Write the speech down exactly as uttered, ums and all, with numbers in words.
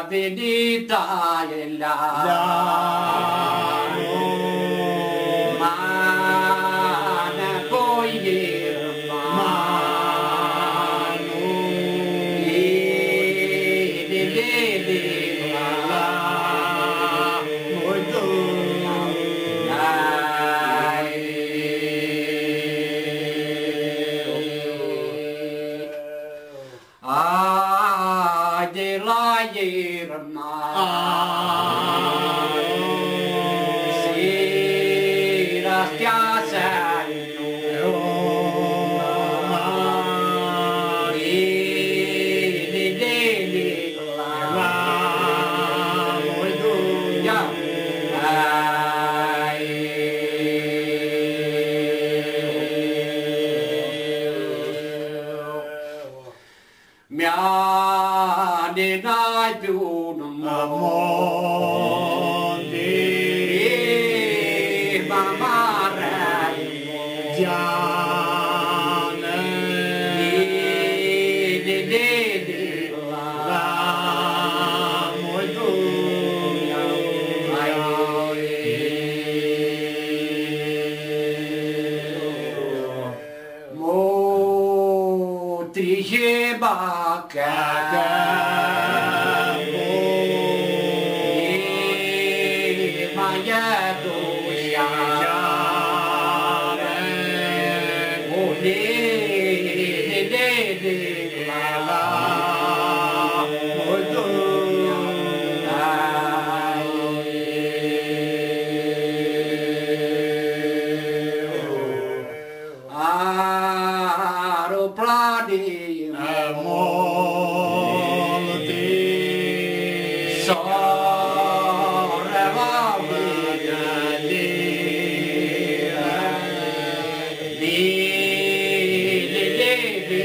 Vinita la, la, mana poirma, manu, li, li, li, li, la, la, muitu, ai. Ai di la irma, ai, si la steasã, ai, di, di, di, la, la, muitu, ia, ai. Mi-aninai pi un munti, ma mari, Gianã, di, di, di, di, la, la, muitu, ai, ai. Mutrihe baca, maia duia, unele, la, la, muitu, ai. Aeroplani multi, sora la via di, di, di, di, di.